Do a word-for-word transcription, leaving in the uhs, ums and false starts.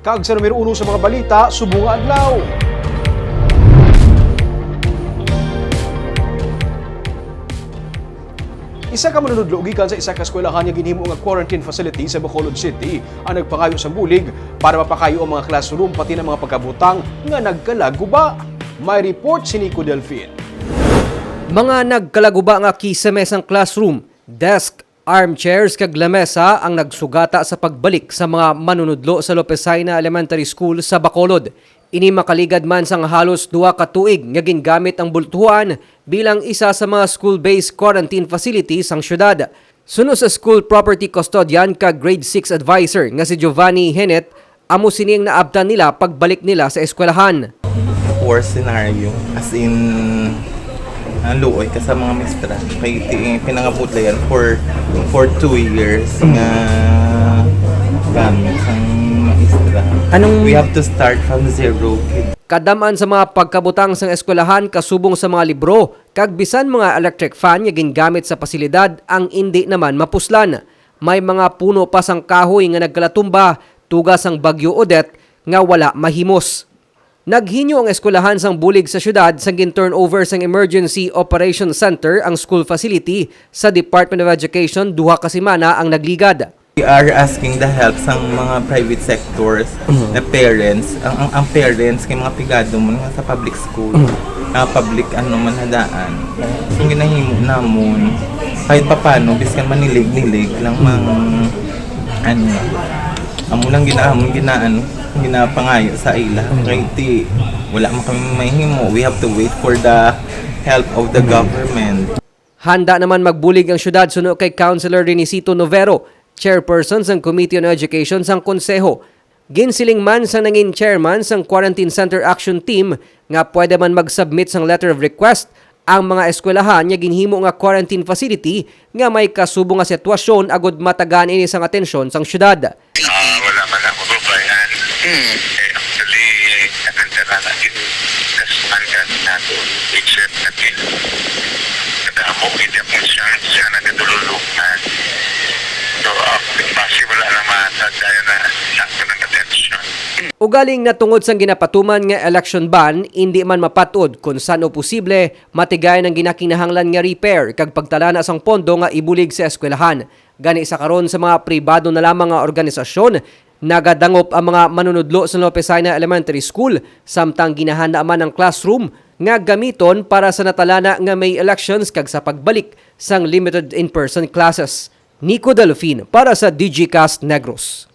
Kag sa numero uno sa mga balita subong nga adlaw. Isa ka manunudlo gikan sa isa ka eskwelahan nga ginhimo nga quarantine facility sa Bacolod City ang nagpangayo sang bulig para mapakayo ang mga classroom pati na mga pagkabutang nga nagkalaguba. May report si Nico Delfin. Mga nagkalaguba nga kisame sang classroom, desk, armchairs kag lamesa ang nagsugata sa pagbalik sa mga manunudlo sa Lopez Jaena Elementary School sa Bacolod. Ini makaligad man sang halos duha ka tuig nga gingamit ang bultuhan bilang isa sa mga school-based quarantine facility sang syudad. Suno sa school property custodian kag grade six advisor nga si Giovanni Henet, amo sini ang naabtan nila pagbalik nila sa eskwelahan. Worst scenario. As in, ang luoy ka sa mga mistra. Kay ti pinangabudlayan for for two years nga gamit ang maestra. Anong- We have to start from zero, kid. Kadam-an sa mga pagkabutang sang eskwelahan kasubong sa mga libro kag bisan mga electric fan nga gingamit sa pasilidad ang indi naman mapuslan. May mga puno pa sang kahoy nga nagkalatumba tuga sang Bagyo Odette nga wala mahimos. Naghinyo ang eskwelahan sang bulig sa syudad sang gin-turnover sang Emergency Operation Center ang school facility sa Department of Education duha ka semana ang nagligad. We are asking the help sang mga private sectors na parents. Ang, ang, ang parents kay mga pigado man nga sa public school, na public ano man hadaan. So ginahimo namon kahit papano biskan manilig-nilig lang mang ano, amo lang ginaamon ginaan ginapangayo sa ila. Kay ti wala man kami mahimo. We have to wait for the help of the government. Handa naman magbulig ang syudad suno kay Councilor Renisito Novero, chairperson sang Committee on Education sang Konseho. Ginsiling man sang nangin chairman sang Quarantine Center Action Team nga pwede man mag-submit sang letter of request ang mga eskwelahan nga ginhimo nga quarantine facility nga may kasubong nga sitwasyon agud matagaan ini sang atensyon sang syudad. Ah, wala man ako kabayan. Eh, actually, nagkanta na natin. Kasman ka nato. Except natin. Kadamo, hindi akong chance siya nagatululungan. So, ah, basi wala lang mahatag tayo na sakto ng atensyon. Ugaling natungod sang ginapatuman nga election ban, indi man mapat-od kon san-o posible matigayon ang ginakinahanglan nga repair kag pagtalana sang pondo nga ibulig sa eskwelahan. Gani sa karon sa mga pribado na lamang nga organisasyon, nagadangop ang mga manunudlo sa Lopez Jaena Elementary School, samtang ginahanda man ang classroom nga gamiton para sa natalana nga may elections kag sa pagbalik sang limited in-person classes. Nico Delfin para sa Digicast Negros.